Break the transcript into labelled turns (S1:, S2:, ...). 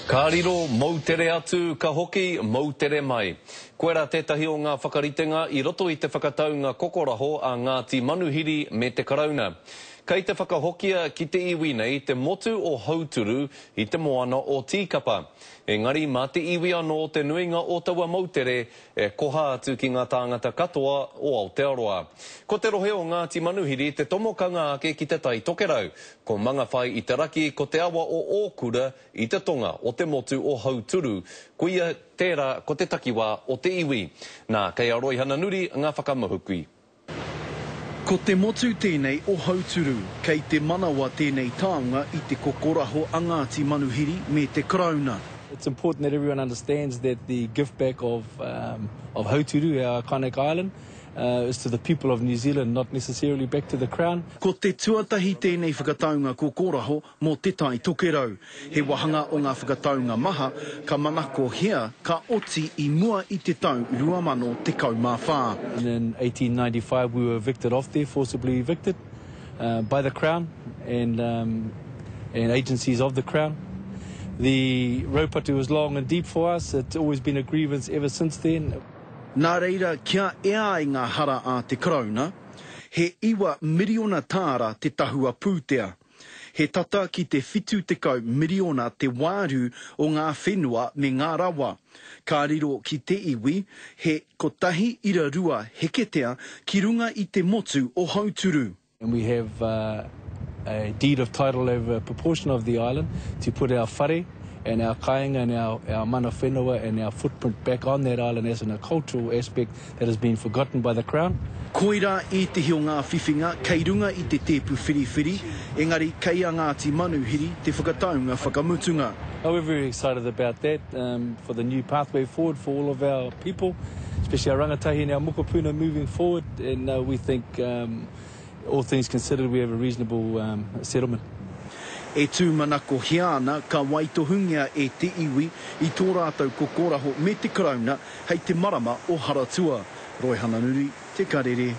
S1: Ka riro, moutere atu, ka hoki, moutere mai. Koirā tētahi o ngā whakaritenga i roto i te whakataunga kokoraho a Ngāti Manuhiri me te Karauna. Kei te whakahokia ki te iwi nei te motu o Hauturu i te moana o Tīkapa. Engari mā te iwi anō te nuinga o taua moutere e koha atu ki ngā tāngata katoa o Aotearoa. Ko te rohe o Ngāti Manuhiri te tomokanga ake ki Te Tai Tokerau, ko Mangawhai i te raki, ko te awa o Ōkura i te tonga o te motu o Hauturu, koia tērā ko te takiwā o te iwi. Nā, kei a Roihana Nuri ngā whakamahuki.
S2: Ko te motu tēnei o Hauturu. Kei te manawa tēnei taonga i te kokoraho a Ngāti Manuhiri me te Karauna.
S3: It's important that everyone understands that the gift back of of Hauturu, our iconic island, is to the people of New Zealand, not necessarily back to the Crown.
S2: Ko te tuatahi tēnei whakataunga kokoraho mō Te Tai Tokerau. He wahanga o ngā whakataunga maha ka manakohia ka oti i mua i te tau 2014.
S3: In 1895 we were evicted off there, forcibly evicted by the Crown and and agencies of the Crown. The raupatu was long and deep for us, it's always been a grievance ever since then.
S2: Nā reira kia ea ai ngā hara a te Karauna, he iwa miriona tāra te tahua pūtea. He tata ki te 70 miriona te wāriu o ngā whenua me ngā rawa. Ka riro ki te iwi, he 1.2 heketea ki runga i te motu o Hauturu.
S3: And we have a deed of title over a proportion of the island to put our whare and our kāinga and our, our mana whenua and our footprint back on that island as an cultural aspect that has been forgotten by the Crown.
S2: Koirā ētehi o ngā whiwhinga kei runga i te tēpu whiriwhiri, engari kei a Ngāti Manuhiri te whakataunga whakamutunga.
S3: We're very excited about that for the new pathway forward for all of our people, especially our rangatahi and our mokopuna moving forward and we think all things considered we have a reasonable settlement.
S2: E tūmanakohia ana ka waitohungia e te iwi i tō rātou kokoraho me te Karauna hei te marama o Haratua. Roihana Nuri, Te Karere.